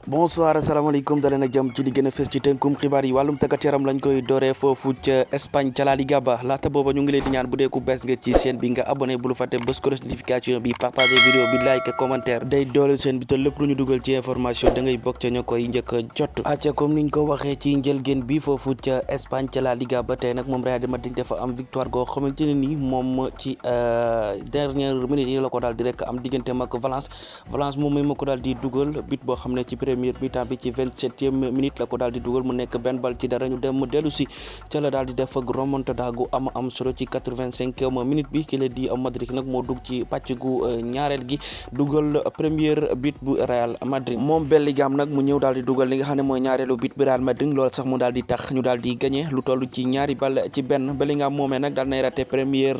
bonsoir asalaamaaleykum daleen ak jàmm ci li gën a fës ci tënkum xibaar yi wàllum tàggat yaram lañ koy dooree foofu ca Espagne ca La Liga ba laata booba ñu ngi leen di ñaan bu dee ku bees nga ci chaîne bi nga abonné bul fàtte bës ko notification bi partager vidéo bi like commentaire day dooleel chaîne bi te lépp lu ñu dugal ci information da ngay bokk ca ña koy njëkk a jot acca comme niñ ko waxee ci njëlgeen bi foofu ca Espagne ca La Liga ba tey nag moom Real de Madrid dafa am victoire goo xamante ne nii moom ci dernière minute yi la ko daal di rek am digganteem ak Valence moom mooy ma ko daal di dugal but boo xam ne ci première mi-temps bi ci 27e minute la ko daal di dugal mu nekk benn bal ci dara ñu dem dellu si ca la daal di def ak remontada gu am solo ci 85e minute bi ki la di Madrid nag moo dugg ci pàcc gu ñaareel gi dugal première but bu Real Madrid moom Bellingham nag mu ñëw daal di dugal li nga xam ne mooy ñaareelu but bu Real Madrid loolu sax mu daal di tax ñu daal di gagné lu toll ci ñaari bal ci benn Bellingham moomee nag daal nay raté première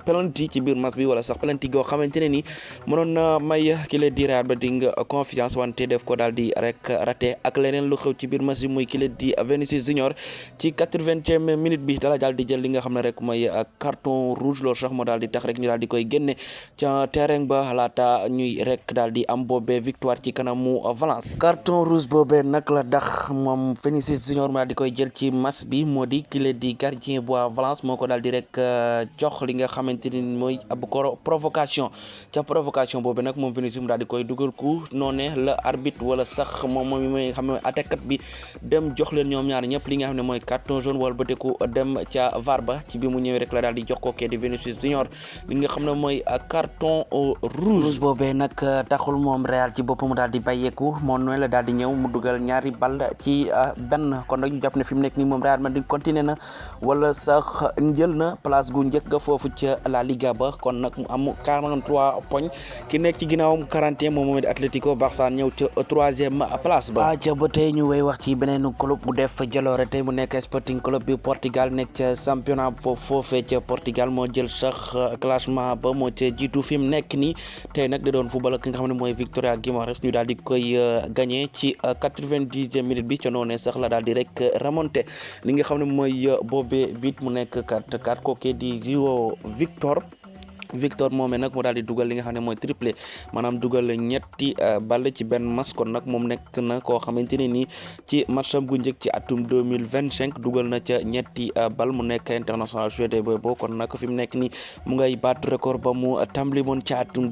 penalty ci biir match bi wala sax penalty goo xamante ne ni mënoon na may ki la di Real Madrid confiance wante def ko daal di rek raté ak leneen lu xew ci biir match bi muy ki la di Vinicius Junior ci 80e minute bi dala daal di jël li nga xam ne rek mooy carton rouge loolu sax moo daal di tax rek ñu daal di koy génne ca terrain ba laata ñuy rek daal di am boobee victoire ci kanamu Valence carton rouge boobee nag la dax moom Vinicius Junior moo daal di koy jël ci match bi moo di ki la di gardien bu Valence moo ko daal di rek jox li nga xamante ni mooy ab provocation ca provocation boobee nag moom Vinicius mu daal di koy dugal ku noonee la arbitre wala sax moom mooy xam ne attaquant bi dem jox leen ñoom ñaar ñëpp li nga xam ne mooy carton jaune wala bëteku dem ca VAR ba ci bi mu ñëwee rek la daal di jox ko kee di Vinicius Junior li nga xam ne mooy carton rouge boobee nag taxul moom Real ci boppam mu daal di bàyyeeku moom noonu la daal di ñëw mu dugal ñaari bal ci benn kon nag ñu jàpp ne fi mu nekk nii moom Real Madrid continué na wala sax njël na place gu njëkk foofu ca La Liga ba kon nag mu am 43 poñ ki nekk ci ginnaawam 41 moom mooy Atlético Barça ñëw ca troisième place ba ca ba tey ñu way wax ci beneen club bu def jaloore tey mu nekk Sporting Club bi Portugal nekk ca championnat foofee ca Portugal moo jël sax classement ba moo ca jiitu fi mu nekk nii tey nag da doon football ki nga xam ne mooy Victoria Guimaraes ñu daal di koy gagné ci 90e minute bi ca noonee sax la daal di rek remonté li nga xam ne mooy boobee bit mu nekk 4-4 kooke di Rio Victor moomee nag mu daal di dugal li nga xam ne mooy triplé maanaam dugal ñetti ball ci benn match kon nag moom nekk na koo xamante ne nii ci matcham gu njëkk ci atum 2025 dugal na ca ñetti ball mu nekk international suédois boobu kon nag fi mu nekk nii mu ngay baat record ba mu tàmbali woon ca atum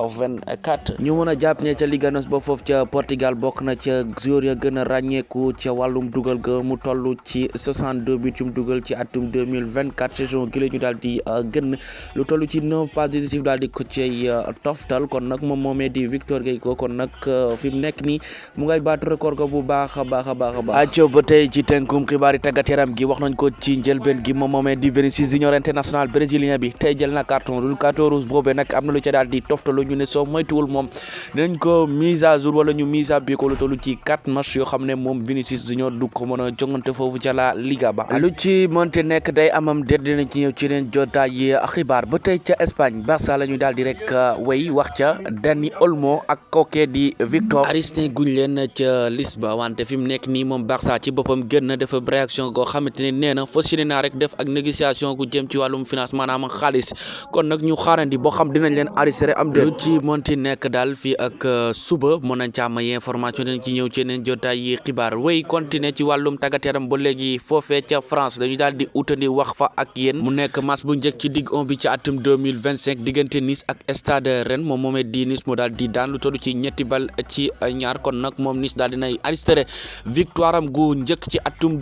2024 ñu mën a jàpp ne ca Liga NOS ba foofu ca Portugal bokk na ca joueur ya gën a ràññeeku ca wàllum dugal ga mu toll ci 62 buts yu mu dugal ci atum 2024 saison gi la ñu daal di gën lu toll ci passe décisive daal di ko cay toftal kon nag moom moomee di Victor Gueye ko kon nag fi mu nekk nii mu ngay baatu record ko bu baax a baax aco ba tey ci tënkum xibaari tàggat yaram gi wax nañ ko ci njëlbeen gi moom moomee di Vinicius Junior international brésilien bi tey jël na carton rouge boobee nag am na lu ca daal di toftalu ñu ne soo moytuwul moom dinañ ko mise à jour wala ñu mise à pied ko lu tollu ci 4 match yoo xam ne moom Vinicius Junior du ko mën a jongante foofu ca La Liga ba lu ci mënte nekk day amam déet dinañ ci ñëw ci leen jotaay xibaar ba tey ca Espagne Barça la ñu daal di rek way wax ca Dani Olmo ak kooke di Victor Aristin guñ leen ca liste ba wante fi mu nekk nii moom Barça ci boppam gën na dafa réaction goo xamante ne nee na fas yéene naa rek def ak négociation gu jëm ci wàllum finance maanaam xaalis kon nag ñu xaarandi boo xam dinañ leen arrêté am de lu ci monti nekk daal fii ak suba mën nañ ca am ay information dinañ ci ñëw ci neen jotaay yi xibaar way continuer ci wàllum tàggat yaram ba léegi foofee ca France dañu daal di utandi wax fa ak yéen mu nekk match bu njëkk ci Ligue 1 bi ci atum 2025 diggante Nice ak Stade Rennes moom moomee di Nice mu daal di daan lu toll ci ñetti bal ci ñaar kon nag moom Nice daal dinay arrêté victoire am gu njëkk ci atum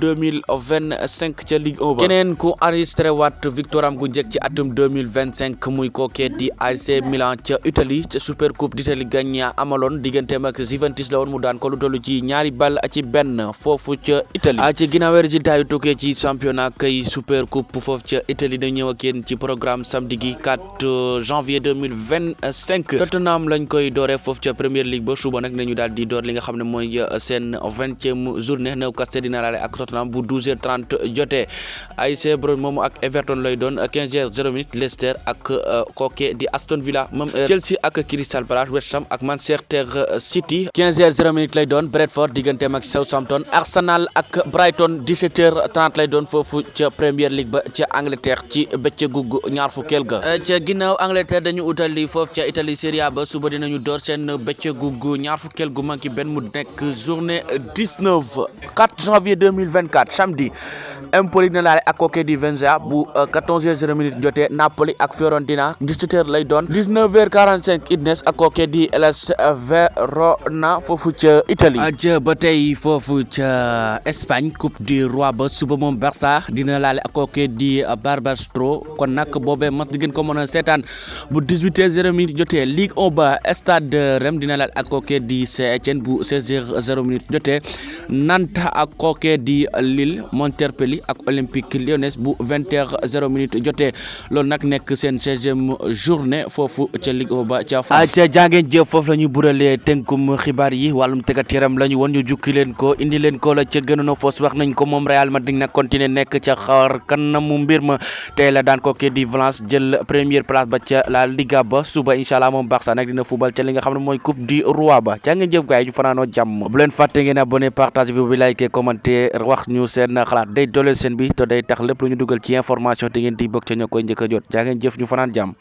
2025 ca Ligue 1 ba keneen ku arrêté waat victoire am gu njëkk ci atum 2025 muy kookee di AC Milan ca Italie ca Super Coupe d'Italie gagné amaloon digganteem ak Juventus la woon mu daan ko lu toll ci ñaari bal ci benn foofu ca Italie ci ginnaaw résultat yu tukkee ci championnat kay Super Coupe foofu ca Italie dañ ñëw ak yéen ci programme samedi gi 4 janvier 2025 Tottenham lañ koy dooree foofu ca Premier League ba suba nag nañu daal di door li nga xam ne mooy seen 20e journée Newcastle dina laale ak Tottenham bu 12h30 jotee AS Bournemouth moom ak Everton lay doon 15h00 Leicester ak kooke di Aston Villa moom Chelsea ak Crystal Palace West Ham ak Manchester City 15h00 lay doon Brentford digganteem ak Southampton Arsenal ak Brighton 17h30 lay doon foofu ca Premier League ba ca Angleterre ci bëccëgu ñaar fukkeel ga ca ginnaaw Angleterre dañu utali foofu ca Italie Serie A ba suba dinañu door seen bëccëgu gu ñaar fukkeel gu manki benn mu nekk journée 19 4 janvier 2024 samedi Empoli dina laale ak kooke di Venezia bu 14h00 jotee Napoli ak Fiorentina 17h lay doon 19h45 Udinese ak kooke di Hellas Verona foofu ca Italie. ba tey foofu ca Espagne Coupe du Roi ba suba moom Barça dina laale ak kooke di Barbastro kon nag boobee mas di ngeen ko mën a seetaan bu 18h00 jotee Ligue 1 ba Stade Reims dina laal ak kooke di Saint-Étienne bu 16h00 jotee Nantes ak kooke di Lille Montpellier ak Olympique Lyonnais bu 20h00 jotee loolu nag nekk seen 16e journée foofu ca Ligue 1 ba ca France. ca jàngeen jëf foofu la ñu buralee tënkum xibaar yi wàllum tëggat yaram la ñu woon ñu jukki leen ko indi leen ko la ca gënoon a foos wax nañ ko moom Real Madrid nag continuer nekk ca xar kanamu mbir ma tey la daan kooke di Valence jël première place ba ca la Liga ba suba incha moom Barça nag dina fubal ca li nga xam ne mooy Coupe du Roi ba ca ngeen jëf gaay ñu fanaanoo jàmm bu leen fàtte ngeen abonné partage vidéo bi like commenter wax ñu seen xalaat day dooleel seen bi te day tax lépp lu ñu dugal ci information te ngeen di bokk ca ñoo koy njëkk a jot jaa ngeen jëf ñu fanaan jàmm.